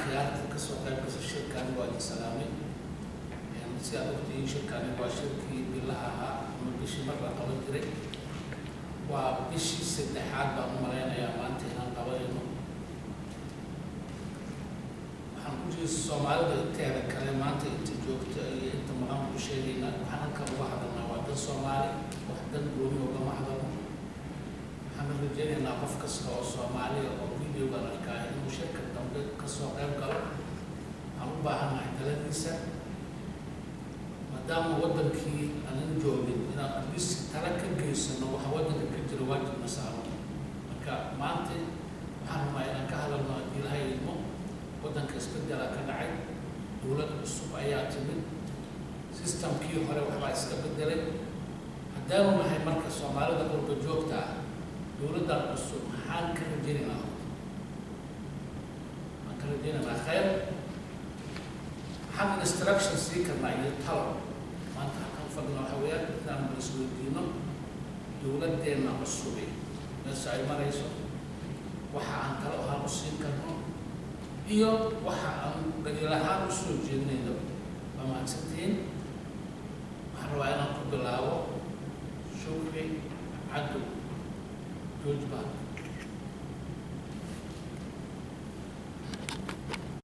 Akhyaarta kasoo qayb gasha shirkani, waa idin salaamay. Si aad ogtihiin, shirkani waa shirkii bilaha ahaa ama bishii mar la qaban jiray. Waa bishii saddexaad baan u malaynayaa maanta inaan qabanayno. Waxaan ku jiri Soomaalida inteeda kale maanta inta joogta iyo inta maqan ku sheegaynaa, waxaan halkan uga hadalnaa waa dan Soomaali, wax dan gooni ugama hadalno. Waxaan rajaynaynaa qof kasta oo Soomaaliya oo videogan arkaayo inuu shirka dambe kasoo qayb galo. Waxaan u baahannahay taladiisa, maadaama waddankii aanan joogin, inaan at least tala ka geysano waxa waddanka ka jira waajibna saaro. Marka maanta waxaan rabaa inaan ka hadalno, haddii Ilaahay idmo, waddanka isbedela ka dhacay, dowlad cusub ayaa timid, systemkii hore waxbaa iska bedelay. Haddaanu nahay marka Soomaalida qurba joogta ah, dowladdan cusub maxaan ka rajaynaynaa? Horta maxaan ka rajaynaynaa? Khayr. Maxaan instruction sii karnaa iyo talo? Maanta halkan fadhina waxa weeyaan inaan bal isweydiino dowladdeenna cusubi meesha ay marayso, waxa aan talo ahaan u siin karno iyo waxa aan dhaliil ahaan usoo jeedinayno. Waa mahadsantihiin. Waxaan rabaa inaan ku bilaabo Shukri Cadow. Jooj baa.